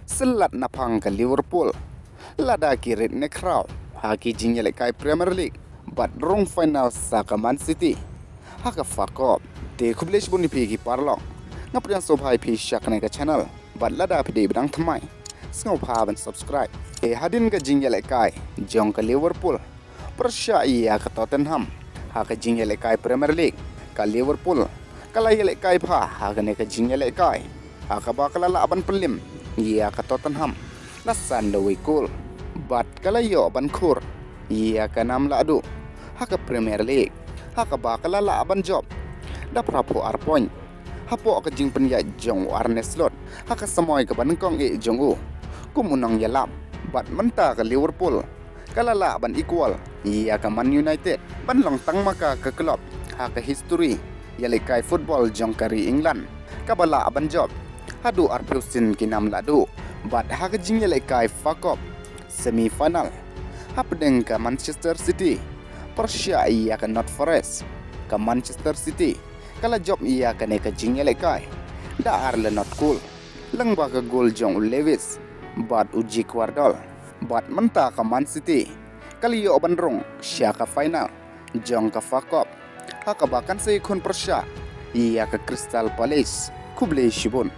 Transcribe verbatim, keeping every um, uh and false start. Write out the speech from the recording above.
Syllat naphang ka Liverpool lada ki rit ne khraw ha ki jingïalehkai Premier League bad rung final sa ka Man City ha ka F A Cup. Te khublei shibun ïa phi ki paralok, nga pdiang sngewbha ïa phi sha kane ka channel bad lada phi dei ba dang thymmai, sngewbha ban subscribe. Te hadien ka jingïalehkai jong ka Liverpool pyrshah ïa ka Tottenham ha ka jingïalehkai Premier League, ka Liverpool ka la ïalehkai bha ha kane ka jingïalehkai ha kaba ka la lah ban pynlip ïa ka Tottenham la san da wei kol bad ka la ïoh ban khur ïa ka nam lahduh ha ka Premier League ha kaba ka la lah ban jop da phra phew ar point hapoh ka jingpynïaid jong u Arne Slot ha ka samoi kaba nyngkong eh jong u kum u nongïalap. Bad mynta ka Liverpool ka la lah ban equal ïa ka Man United ban long tang ma ka ka club ha ka history ïalehkai football jong ka ri England kaba lah ban jop haduh ar phew sien ki nam lahduh. Bad ha ka jingïalehkai F A Cup semi final hapdeng ka Manchester City pyrshah ïa ka Nottingham Forest, ka Manchester City ka la jop ïa kane ka jingïalehkai da ar la not kol lyngba ka gol jong u Lewis bad u Jake Wardle. Bad mynta ka Man City ka la ïoh ban rung sha ka final jong ka F A Cup ha kaba kan sa ïakhun pyrshah ïa ka Crystal Palace. Khublei shibun.